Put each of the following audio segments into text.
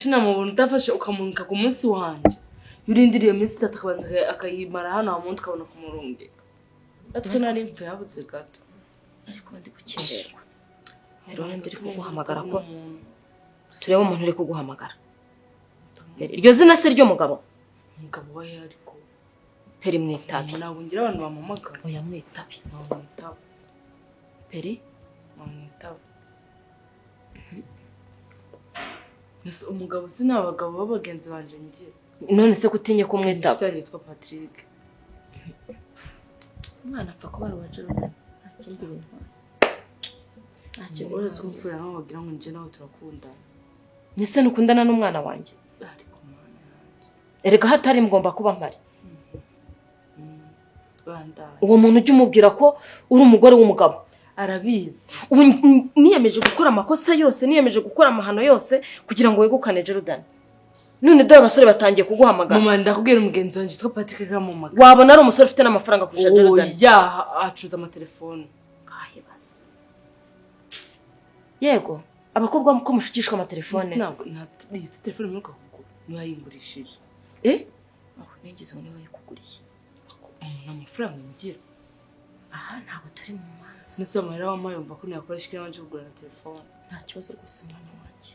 Sinamubona utafashe ukamunika ku munsi wanjye. Iyo urindiriye iminsi 3 akabanza akayimara hano, hama ukabona kumurungika. Natwe nari mpfuye habuze gato. Ariko ndi gukererwa. Rero ninde uri kuguhamagara ko turebe umuntu uri kuguhamagara? Peri, iryo zina se ry'umugabo? Umugabo wa he ariko? Peri, mwitabi. Ntabwo ngira abantu bampamagara. Oya, mwitabi. Bamwitaba. Peri. Bamwitaba. Ese umugabo si ni abagabo b'abagenzi banje ngira? None se kutinye ko mwitaba? Inshuti yanjye yitwa Patrick. Umwana apfa kuba ari uwa Jordan, nta kindi bintwaye, nta kintu. Uretse ko mfura nabo bagira ngo njye nawe turakundana. Ese nukundana n'umwana wanjye? Ariko Mana yanjye! Erega hatari mugomba kuba mpari. Bandaye. Uwo muntu ujya umubwira ko uri umugore w'umugabo. Arabizi. Ubu niyemeje gukora amakosa yose, niyemeje gukora amahano yose kugira ngo wegukane Jordan. None dore abasore batangiye kuguhamagara. Mama, ndakubwira, umugenzi wanjye witwa Patrick arampamagara. Wabona ari umusore ufite n'amafaranga kurusha Jordan. Oya, acuruza amatelefone. Kahibaza. Yego, abakobwa ko mushukishwa amatelefone. Ntabwo iyi telefone mperuka kugura niyo yayingurishije. Eh, aho nigeze ngo niba yikuguriye. Umuntu amafaranga ngira. Aha ntabwo turi mu manza. Nese amahera wampaye yumva ko nayakoresha icyo nabanje kugura na telefone. Nta kibazo rwose, mwana wanjye.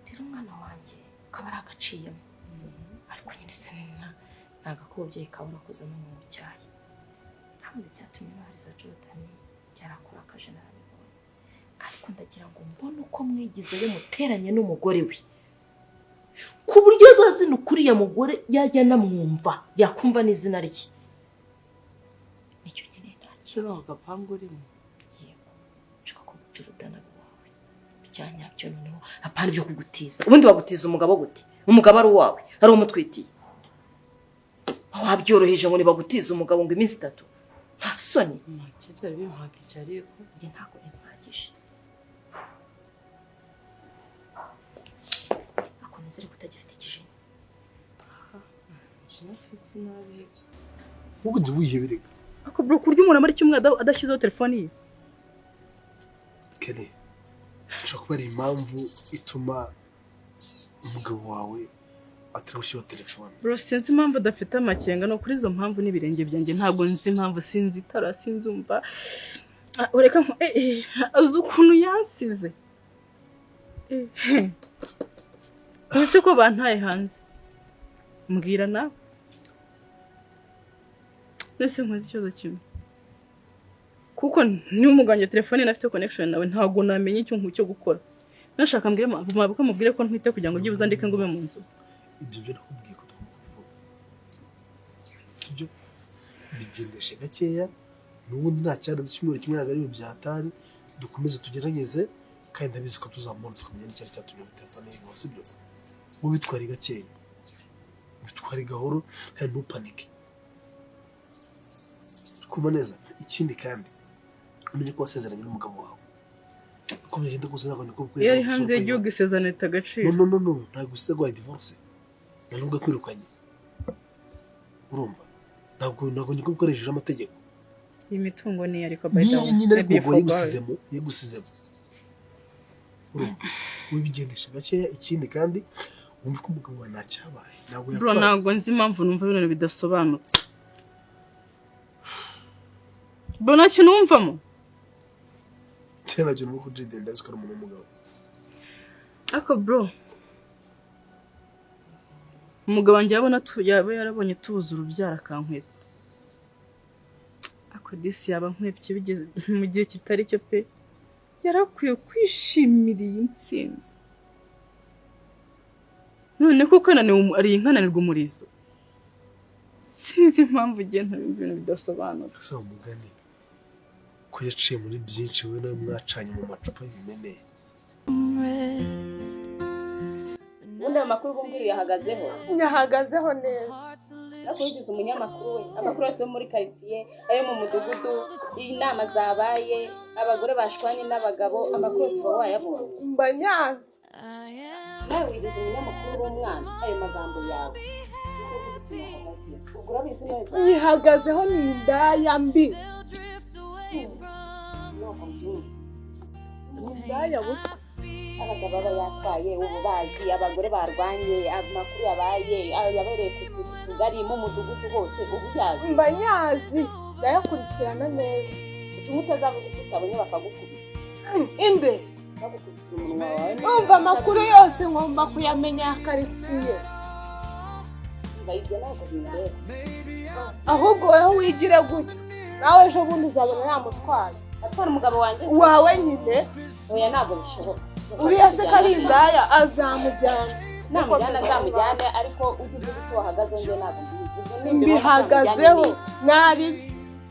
Rero umwana wanjye kaba ari agaciyemo, ariko nyine se ntabwo ak'ububyeyi kabura kuzamo mu cyayi. Ntabwo icyatumye bahariza Jordan byarakurakaje, narabibonye, ariko ndagira ngo mbone uko mwigizeyo muteranye n'umugore we, ku buryo azazina uriya mugore yajya anamwumva yakumva n'izina rye. Nicyo nkeneye, nta Se kindi. nako gapangu urimo? Yego, nshaka ko Jordan aba uwawe bya nyabyo. Noneho apana ibyo kugutiza. Ubundi bagutiza umugabo gute, umugabo ari uwawe, ari umutwitiye? Wabyoroheje ngo nibagutiza umugabo ngo iminsi 3, nta soni? Make byari bimpagije ariko. Njye ntabwo bimpagije. Ako nizere ko utagifite ikijinya. Sinafise narabihebye. Wowe jya wihebere. Ariko bro, ku buryo umuntu amara icyumweru adashyizeho telefone ye? Kene, ushobora kuba ari impamvu ituma umugabo wawe atari gushyiraho telefone. Bro, sinzi impamvu adafite amakenga. No kuri izo mpamvu n'ibirenge byanjye, ntabwo nzi impamvu sinzi itara, sinzumva. Ah, ureka azi ukuntu yansize. Uzi ko bantaye hanze? Mbwira nawe. Mbese nkoze ikibazo kimwe, kuko niba telefone nafite connection nawe, ntabwo namenya icyo cyo gukora. Nashaka mbwire mabukwe, mubwire ko ntwite kugira ngo byibuze andike ngume mu nzu. Ibyo byo nakubwiye ko tugomba kubivuga, sibyo? Bigendeshe gakeya. N'ubundi nta cyarenze icyumweru kimwe, ntabwo ari ibintu byatari. Dukomeze tugerageze, kandi ndabizi ko tuzamubona tukamenya n'icyari cyatumye telefone yiwe, sibyo? Wowe bitware gakeya, bitware gahoro kandi ntupanike. Kumva neza. Ikindi kandi umenye ko wasezeranye n'umugabo wawe, uko bigenda kose ntabwo niko Iyo ari hanze y'igihugu isezerano rita agaciro. No, no, no, no, ntabwo usize guhaye divorce, nta nubwo akwirukanye. Urumva, ntabwo niko gukoresheje amategeko. Iyi mitungo ni ariko by the way Niyo nyine, ariko maybe ubwo for God. yagusizemo. Urumva, wibigendesha gakeya. Ikindi kandi wumva ko umugabo wawe ntacyabaye, ntabwo Bro, yakwanga. ntabwo nzi impamvu numva ibintu bidasobanutse. Bro, nta kintu wumvamo. Cyane nacyo nuko Jide ndabizi ko ari umuntu w'umugabo. Ariko bro, umugabo wanjye yabona yaba yarabonye tubuze urubyaro akankweta. Ariko disi yaba nkwepye bigeze mu gihe kitari cyo pe. Yarakwiye kwishimira iyi ntsinzi. None kuko ananiwe ari inkananirwa umurizo. Sinzi impamvu ugiye ntabimva ibintu bidasobanutse. Ese wa mugani ko yaciye muri byinshi, wowe nawe mwacanye mu macupa y'ibimeneye? Ubundi ayo makuru ubumbwira uyahagazeho? Nyahagazeho neza. Ariko wigize umunyamakuru we, amakuru yose yo muri karitsiye, ayo mu mudugudu, inama zabaye, abagore bashwanye n'abagabo, amakuru yose uba wayabonye. Mba nyazi. Nawe wigize umunyamakuru w'umwana. Ayo magambo yawe ubwo urabizi neza. Nyihagazeho, ni indaya mbi. Nuko mbyumva. Ni indaya butwe. Abagabo aba yatwaye ubu bazi abagore barwanye, amakuru yabaye yabereye ku tugari, mu mudugudu hose ubu yazi. Mba nyazi, ndayakurikirana neza. Ucunga utazavuga icyo utabonye bakagukubita. Inde? Bagukubitira umunwa wawe. Umva, amakuru yose ngomba kuyamenya ya karitsiye. Umva, ibyo ntabwo bindeba. Ahubwo wowe wigire gutyo, nawe ejo bundi uzabona yamutwaye. Atwara umugabo wanjye se? Wawe nyine. Oya, ntabwo bishoboka. Uriya se ko ari indaya, azamujyana. Namujyana azamujyane, ariko ujye uvuga icyo wahagazeho. Njye ntabwo mbizi. Ibyo ni Mbihagazeho nari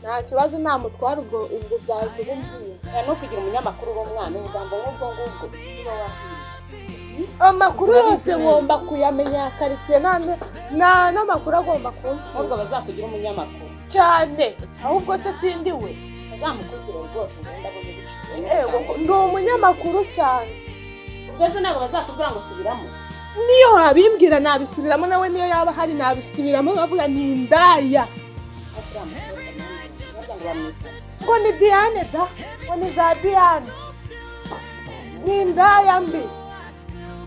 nta kibazo, namutwara ubwo uzaza ubumbwira. Cyane no kugira umunyamakuru w'umwana ubugambo nk'ubwo ngubwo uba wahiriwe. Amakuru yose ngomba kuyamenya ya karitsiye, nta n'amakuru agomba kuncika. Ahubwo bazakugira umunyamakuru. Cyane, ahubwo se sindi we? Bazamukugire rwose, ngo ndabona ubishoboye. Ego, ndi umunyamakuru cyane. Ubwo ejo ntabwo bazakubwira ngo subiramo? Niyo wabimbwira nabisubiramo, nawe niyo yaba ahari nabisubiramo, bavuga ni indaya. Ariko uriya mukobwa nawe ntabwo ngo bamwita Ngo ni Diane da, ngo ni za Diane, ni indaya mbi.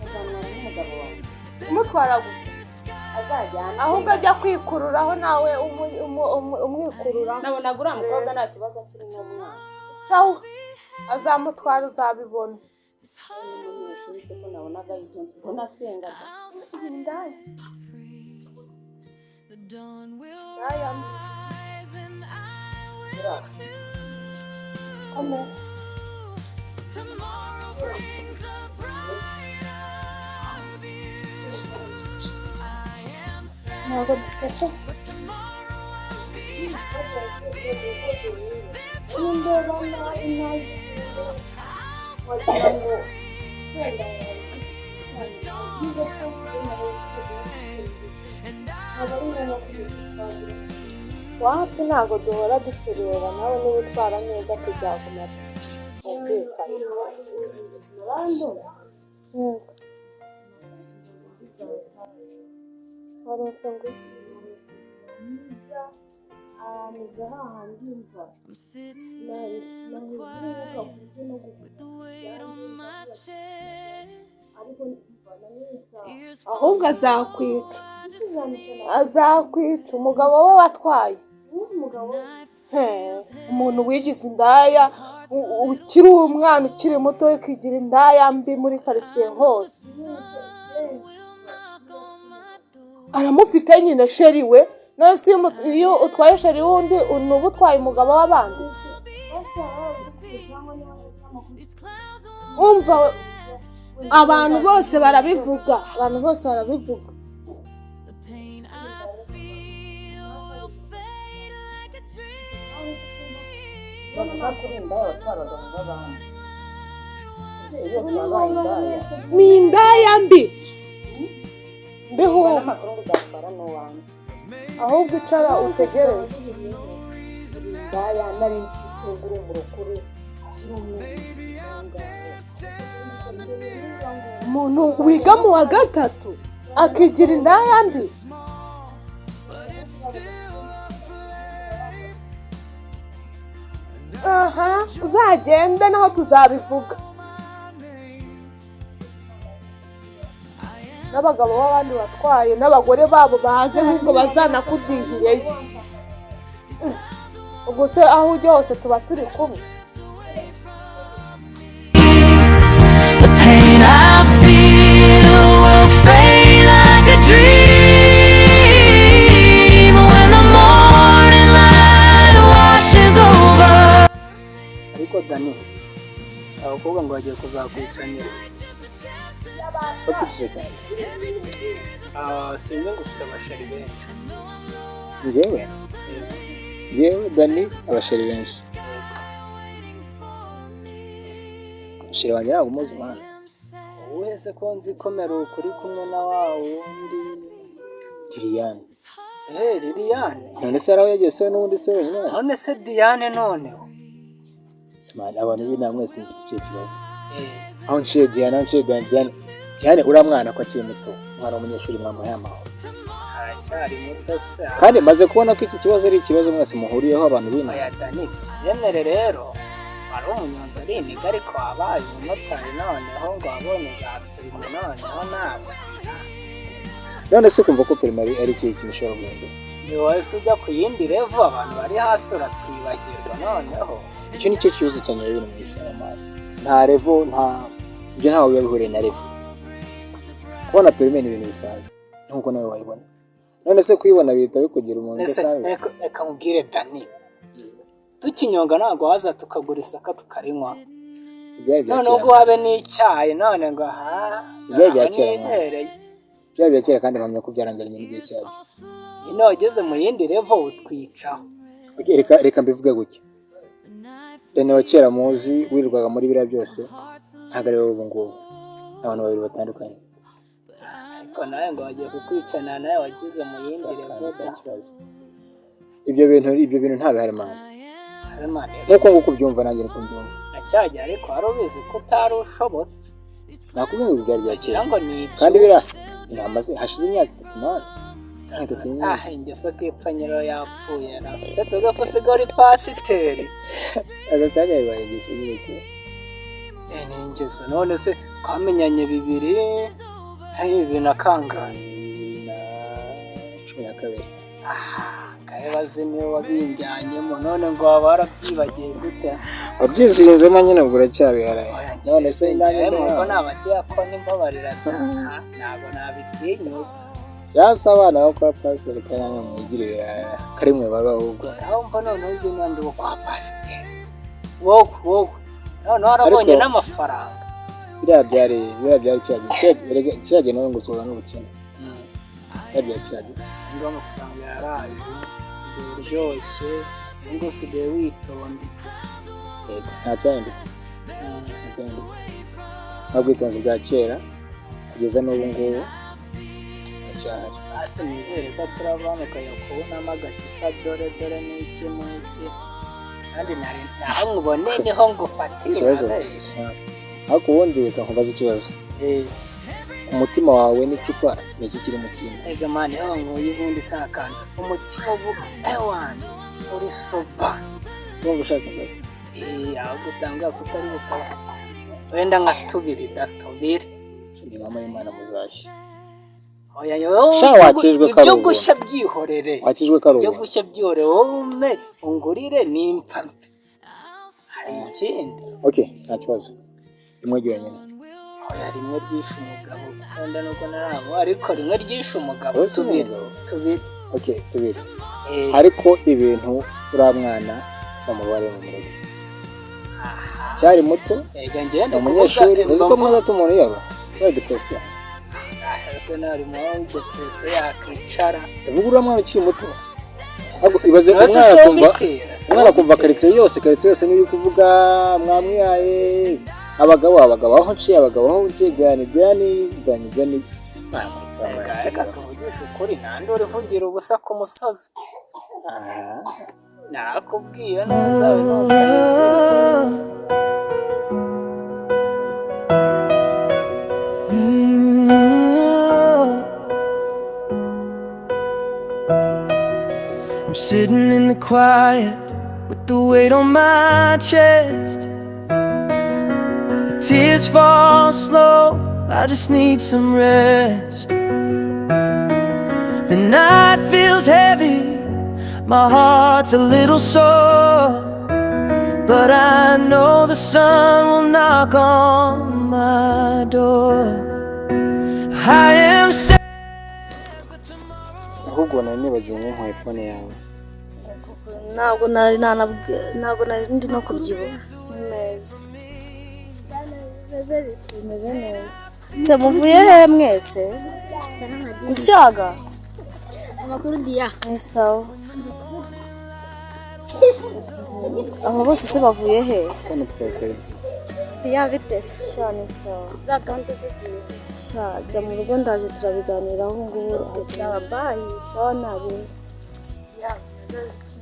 Azantwara n'umugabo wawe. Umutwara gusa. Azajyana. Ahubwo ajya kwikururaho nawe umwikururaho. Nabonaga uriya mukobwa nta kibazo akirimo umwana. Sawa, azamutwara uzabibona. N'umunyeshuri se ko nabonaga yitonze, ubona asengaga? Indaya, indaya mbi. Uriya. Komera. Tomorrow brings a brighter view. I am sad, Ntabwo ducecetse. tomorrow I'll be happy. This Nindeba nabi nabi wagira ngo wenda dawn will rise, and I will too. Wapi, ntabwo duhora duserera. Nawe niba utwara neza tuzaguma twumvikane. Yego. Warose ngo iki? I'm sitting in the quiet with the weight on my chest. Tears Ahubwo azakwica. I just feel Azakwica umugabo we watwaye. He, umuntu wigize indaya ukiri umwana, ukiri muto, ukigira indaya mbi muri karitsiye hose. will knock on my door. Aramufite nyine, chéri we. None se iyo utwaye chéri w'undi nuba utwaye umugabo w'abandi? These clouds won't Umva, abantu bose barabivuga, abantu bose barabivuga. The pain I feel will fade like a dream. Bavuga ko uri indaya watwara abagabo b'abandi. Ese yose wabaye indaya? Ni indaya mbi mbihuga. N'amakuru ngo uzatwara n'uwanjye. Ahubwo icara utegereze. Indaya nari nzi ko uri umurokore, ukiri umwana. Umuntu wiga mu wa gatatu akigira indaya mbi. But it's still a flame. Aha, uzagende naho tuzabivuga. N'abagabo b'abandi batwaye n'abagore babo baze, ahubwo bazanakudihireyo. Ubwo se aho ujya hose tuba turi kumwe? The pain I feel will fade like a dream when the morning light washes over. Ariko Dani, abakobwa ngo bagiye kuzakwicanira. Bapfukiseka. Ah, sinzi ngo ufite abachéri benshi. Njyewe Dani, abachéri benshi? Chéri wanjye ntabwo umuzi mwana. Wowe se ko nzi ko meruka uri kumwe na wa wundi? Liliane. Eh, Liliane. None se hari aho yagiye se n'ubundi se wenyine? None se Diane noneho? Simani, abantu b'inama mwese mufite ikihe kibazo? Eh. Aho nciye Diane, aho nciye Diane, Diane, Diane, uriya mwana ko akiri muto, umwana w'umunyeshuri, mwamuhaye amahoro? Aracyari muto se? Kandi maze kubona ko iki kibazo ari ikibazo mwese muhuriyeho, abantu b'inama. Oya Dani, tubyemere rero. Wari umunyonzi ari iniga, ariko wabaye umumotari, noneho ngo wabonye za perime, noneho ntabwo. None se kumva ko perime ari ikihe kintu ushobora guhindura? Ni wowe se ujya ku yindi level, abantu bari hasi uratwibagirwa noneho. Icyo ni cyo kibazo cya nyuma biri muri ishoramari. Nta level, nta ibyo, ntaho biba bihuriye na level. Kubona perime ni ibintu bisanzwe nkuko nawe wayibona. None se kuyibona bihita bikugira umuntu Ese udasanzwe? Reka nkubwire Dani, tukinyonga ntabwo waza tukagura isaka tukarinywa? Ibyari bya None kera. ubwo habe n'icyayi, none ngo aha. Ibyari bya kera, mwana. Nibereye. Byari bya kera, kandi mpamya ko byarangiranye n'igihe cyabyo. Nyine wageze mu yindi level utwicaho. Okay, reka mbivuge gutya: Dani wa kera muzi wirirwaga muri biriya byose ntabwo ari wowe ubu ngubu, ni abantu babiri batandukanye. Ariko nawe ngo wagiye kukwicana, nawe wageze mu yindi level. Cya kibazo, ibyo bintu nta bihari, man. Harimo Nk'uko nguko ubyumva, nanjye niko mbyumva. Na cyagihe, ariko wari ubizi ko utari ushobotse. Nakubwiye ngo byari bya kera. Kugira ngo ni ibyo. Kandi biriya namaze hashize imyaka 3, man, imyaka 3 ni Ah, myinshi. Ingeso ko ipfa nyirayo yapfuye na tuvuga ko usigaye uri pasiteri. Aka kanya bibaye ingeso nyine tu. Eh, ni ingeso. None se twamenyanye bibiri, hari 20 na kangahe? 2012. Aha karebaze niwe wabinjyanyemo, none ngo waba warabyibagiye gute? Wabyizirinzemo nyine, ubwo uracyabiharaye. None se njyewe nanjye mu rugo ni abadiyakoni, mbabarira, ntabwo nabitinyuka. Yasi abana bo kwa pasiteri kandi namwe mwigire ibiraya karimwe baba ahubwo. Aho mva noneho njye nandi wo kwa pasiteri, wowe wowe noneho warabonye Ariko- n'amafaranga. Biriya byari kiriya gihe, kiriya gihe nawe ngo uzura n'ubukene, biriya bya kiriya gihe. Ngo amafaranga yaraje, usigaye uryoshye, ngo usigaye witonda. Yego, nta cyahindutse, nta cyahindutse. Nta bwitonzi bwa kera kugeza n'ubu ngubu buracyahari. Hasi nizere ko turabana ukajya kubonamo agacupa, dore dore n'iki n'iki, kandi nari naho nkubone niho ngufatira. Ikibazo gusa, ariko ubundi reka nkubaze ikibazo: umutima wawe n'icupa ni iki kiri mu kindi? Ega man, aho nkuye ubundi ka kantu, umutima ubu ewan uri sober. Urumva ushaka inzoga? Eh, ahubwo utambwira ko utari bukora wenda nka tubiri da, tubiri. Ni mama y'Imana, muzashya. Oya, wowe. Sha, wakijwe Ibyo karubu. gushya byihorere. Wakijwe karubu. Ibyo gushya byihorere, wowe ume ungurire nimpfa mpe, hari ikindi? Ok, nta kibazo, rimwe ryonyine. Oya, rimwe ryishe umugabo, wenda nubwo narabo, ariko rimwe ryishe umugabo. Wowe si Tubiri. umugabo? Tubiri. Ok, tubiri. Eh. Ariko ibintu uriya mwana bamubare mu murege cyari muto. Ega ngende. Ni umunyeshuri, uzi ko mwiza umuntu yaba kubera depression. Ese ntari muri depression yakwicara? Ndavuga uriya mwana ukiri muto. Ahubwo ibaze Ese umwana si akumva ubitera, si umwana akumva karitsiye yose niyo uri kuvuga mwamwihaye abagabo, abagabo aho nciye, abagabo aho nciye, Dani, Dani, Dani, Dani, bamuritse. Reka reka tuvugishe ukuri, nta ndi urivugira ubusa ku musozi. Aha. Nakubwiye neza nutayizera. I'm sitting in the quiet with the weight on my chest. The tears fall slow, I just need some rest. The night feels heavy, my heart's a little sore. But I know the sun will knock on my door. I am safe. Ahubwo nari nibagiwe nko phone yawe. Ntabwo nari ndi no kubyibuka. Ni meza, bimeze neza. Se muvuye he mwese gusyaga? Amakuru diya. Ni sawa. Abo bose se bavuye he? Hano twakaritse. Diya, bitese? Sha, ni sawa. Za gahunda ze zimeze? Sha, jya mu rugo, ndaje turabiganiraho ngubu. Sawa, bye. Sawa, ntabi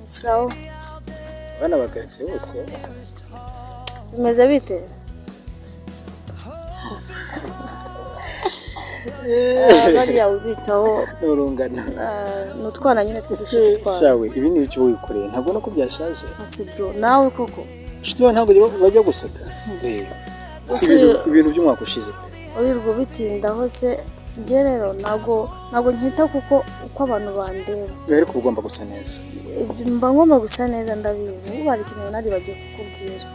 ni sawa. Abana bakaritse bose. Bimeze bite? Bariya wibitaho. N'urungano. Ni utwana nyine Ese tw'uducuti twawe. shawe, ibi ni ibyo wikoreye, ntabwo ko byashaje? Ase bro, nawe koko. Inshuti bawe ntabwo bajya guseka. Reba ibintu by'umwaka ushize pe. Urirwa ubitindaho se? Njye rero ntabwo nkita kuko uko abantu bandeba. Ariko uba ugomba gusa neza. Ibyo mba ngomba gusa neza, ndabizi. Ubu hari ikintu nari bagiye kukubwira.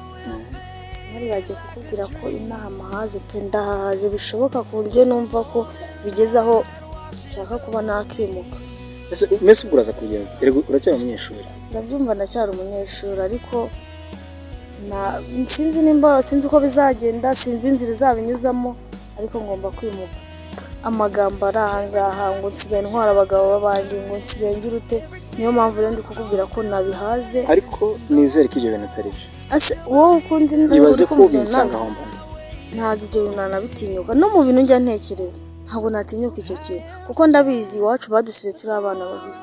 Nari bagiye kukubwira ko inaha mahaze pe, ndahahaze bishoboka ku buryo numva ko bigeze aho nshaka kuba nakimuka. Ese mbese ubwo uraza kubigenza? Erega uracyari umunyeshuri. Ndabyumva, ndacyari umunyeshuri, ariko sinzi nimba, sinzi uko bizagenda, sinzi inzira izabinyuzamo, ariko ngomba kwimuka. Amagambo ari ahangaha ngo nsigaye ntwara abagabo b'abandi, ngo nsigaye ngira ute, niyo mpamvu rero ndi kukubwira ko nabihaze. Ariko nizere ko ibyo bintu atari byo. Ase wowe ukunze Ibaze uri ko kumva ubinsanga aho mba ndi. Ntabwo ibyo bintu nanabitinyuka, no mu bintu njya ntekereza ntabwo natinyuka icyo kintu, kuko ndabizi iwacu badusize turi abana babiri.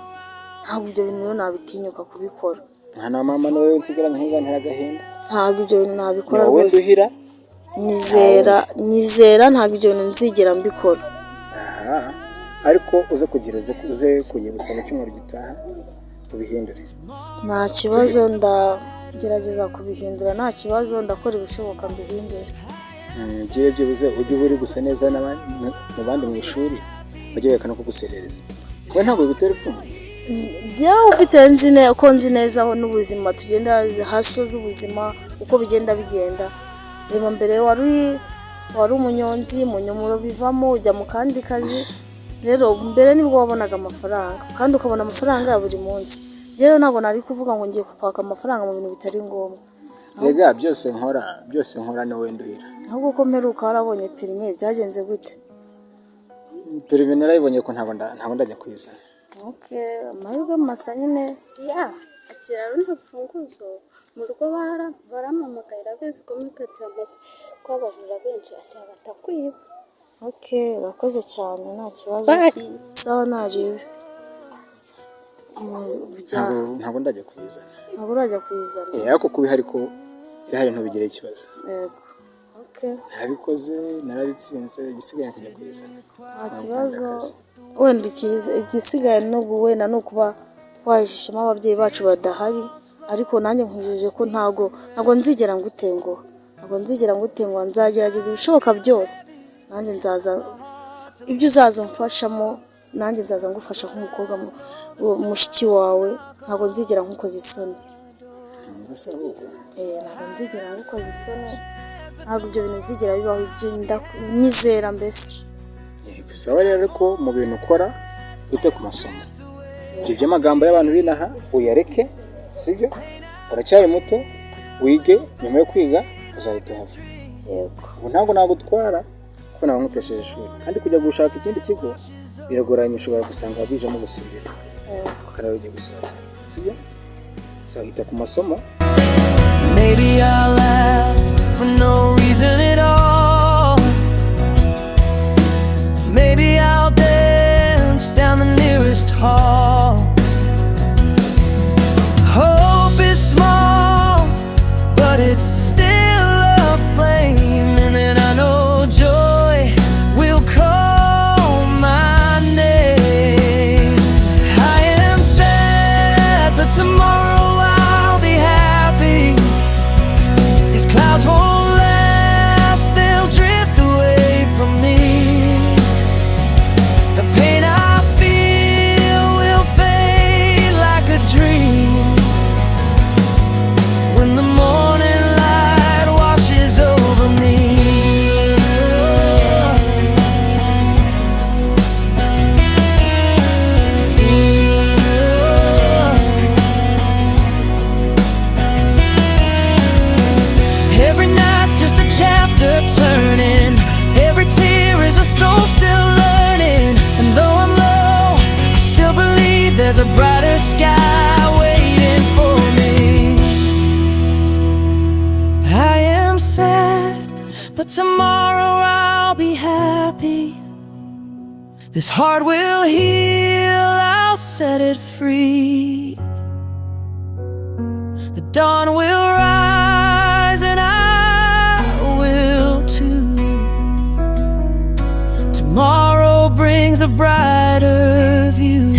Ntabwo ibyo bintu rero nabitinyuka kubikora. Nta na mama nawe nsigaranye, ntuzantera agahinda. Ntabwo ibyo bintu nabikora Ni wowe rwose. nduhira. Nyizera, nyizera, ntabwo ibyo bintu nzigera mbikora. Aha, ariko uze kugira uze kunyibutsa mu cyumweru gitaha ubihindure. Nta kibazo, ndagerageza kubihindura, nta kibazo, ndakora ibishoboka mbihindure. Byibe byibuze ujye uba uri gusa neza mu bandi mu ishuri, bajye berekana ko guserereza we ntabwo bigutera ipfunwe. Njyewe bitewe nzi ko nzi neza aho n'ubuzima tugenda haso z'ubuzima uko bigenda bigenda. Reba mbere wari umunyonzi, munyomoro bivamo ujya mu kandi kazi. Rero mbere nibwo wabonaga amafaranga kandi ukabona amafaranga ya buri munsi. Rero ntabwo nari kuvuga ngo ngiye kukwaka amafaranga mu bintu bitari ngombwa. Rega byose nkora ni wowe nduhira. Ahubwo ko mperuka warabonye perime, byagenze gute? Perime narayibonye ko ntabwo ndajya kuyizana. Okay, amahirwe masa nyine. Ya, akira runo rufunguzo. Mu rugo barampamagaye, urabizi ko muri karitsiye hamaze kuba abajura benshi, akira batakwiba. Okay, urakoze cyane, nta kibazo. Bye. Sawa, ntarebe. Ntabwo ndajya kuyizana. Ntabwo urajya kuyizana? Eh, ariko kuba ihari ko irahari, ntubigire ikibazo. Yego, okay. Narabikoze, narabitsinze, igisigaye kujya kuyizana. Nta kibazo. Wenda igisigaye n'ubu wenda ni ukuba twahishemo ababyeyi bacu badahari, ariko nanjye nkwijeje ko ntabwo nzigera ngutenguha, ntabwo nzigera ngutenguha. Nzagerageza ibishoboka byose, nanjye nzaza ibyo uzaza umfashamo, nanjye nzaza ngufasha nk'umukobwa mushiki wawe. Ntabwo nzigera nkukoza isoni. Mbese ahubwo Ntabwo nzigera ngukoza isoni, ntabwo ibyo bintu bizigera bibaho, ibyo nyizera mbese. Bisaba rero ko mu bintu ukora wite ku masomo. Ibyo by'amagambo y'abantu b'inaha uyareke, sibyo? Uracyari muto, wige. Nyuma yo kwiga uzahita uhava. Yego. Ubu ntabwo nagutwara kuko naba nkutesheje ishuri, kandi kujya gushaka ikindi kigo biragoranye, ushobora gusanga bijemo gusibira ukarara ugiye gusoza, sibyo? Saba ita ku masomo. Maybe I'll laugh for no reason at all. Maybe I'll dance down the nearest hall. Hope is small, but it's still a flame. And then I know joy will call my name. I am sad, but tomorrow I'll be happy. These clouds won't last, they'll drift away from me. The pain I feel will fade like a dream when the morning light washes over me. Every night's just a chapter turning. Every tear is a soul still learning. And though I'm low, I still believe there's a brighter sky waiting for me. I am sad, but tomorrow I'll be happy. This heart will heal, I'll set it free. The dawn will rise and I will too. Tomorrow brings a brighter view.